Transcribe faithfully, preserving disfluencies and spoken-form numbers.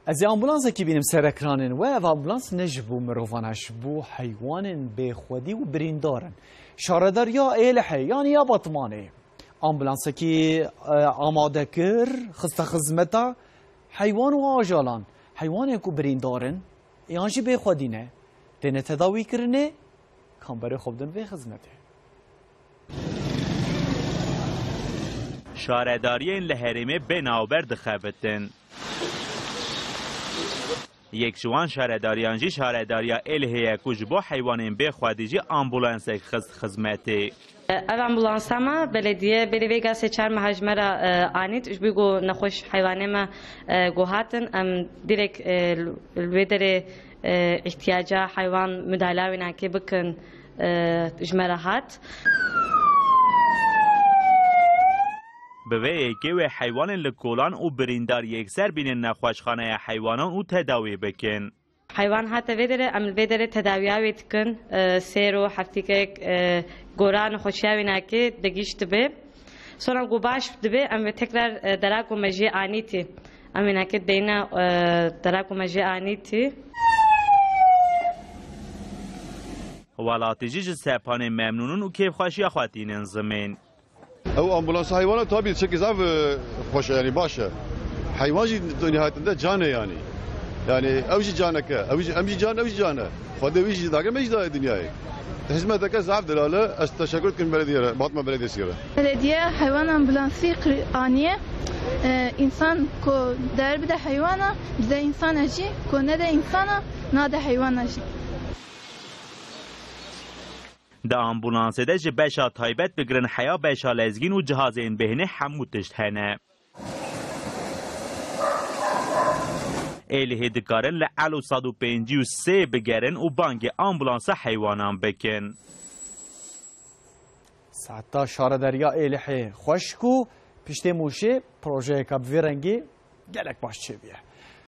Ez ê ambulansekî bînim ser ekranên we. Ev ambulans ne ji bo mirovan e, ji bo heywanên bêxwedî û birîndar in. Şaredariya Êlihê, yanî ya Batmanê, ambulansekî, e, amade kir, xiste xizmeta heywan û ajalan. Heywanên ku birîndar in, yan jî bêxwedî ne, têne tedawîkirinê, kamberê xwe bidin vê xizmetê. Şaredariyên li herêmê bê navber dixebitin. Yek ji wan şaredariyan jî şaredariya Êlihê ye ku ji bo heywanên bêxwedî jî ambulansek xist xizmetê. Ev ambulansa me belediye berî vê gasê çar meha ji me re, e, anît, ji bo ku nexweş heywanê me, e, ku hatin, em direk, e, li wê derê, e, îhtiyaca heywan mudala wênakê bikin, e, ji me re hat. Bi vê yekê wê heywanên li kolan û birîndar yekser bînin nexweşxaneya heywanan û tedawî bikin. Heywan hate vê derê, em li vê derê tedawiya wê dikin. E, sêr û heftîkek, e, gora nexweşiya wênakê digîş dibe. Sonra ku baş dibe, em vê tekrar, e, dera ku me jê anîtî. Em wênakê deyne, e, dera ku me jê anîtî. Welatî jî ji Sepanê memnûn in û kêfxweşiya xwe tînin zimên. Ew ambulansa heywana tabî çekî zaf, e, xweş e, yanî baş e. Heywan jî nihayetinde can e yanî. Yanî ew jî caneke, ew jî, em jî can, ew jî can e. Xwedê wî jî dagir me jî dayê dinyayê. Hizmeteke zaf delal e. Ez teşekkür dikim belediyê re, Batman Belediyesî re. Belediye heywan ambulansî qir-, aniye. E, însan ku der bide heywana, bide însan e jî, ku nede însana, nade heywana jî. Di ambulansê de ji beşa taybet bigirin heya beşa lezgîn û cihazên bêhnê hemû tişt hene. Êlihê dikarin li elo sed û pêncî û sê bigerin û bangê ambulansa heywanan bikin. Saeta şaredariya Êlihê xweşik û piştê Mûşê projeyeka bi vî rengî gelek baş çêbûye.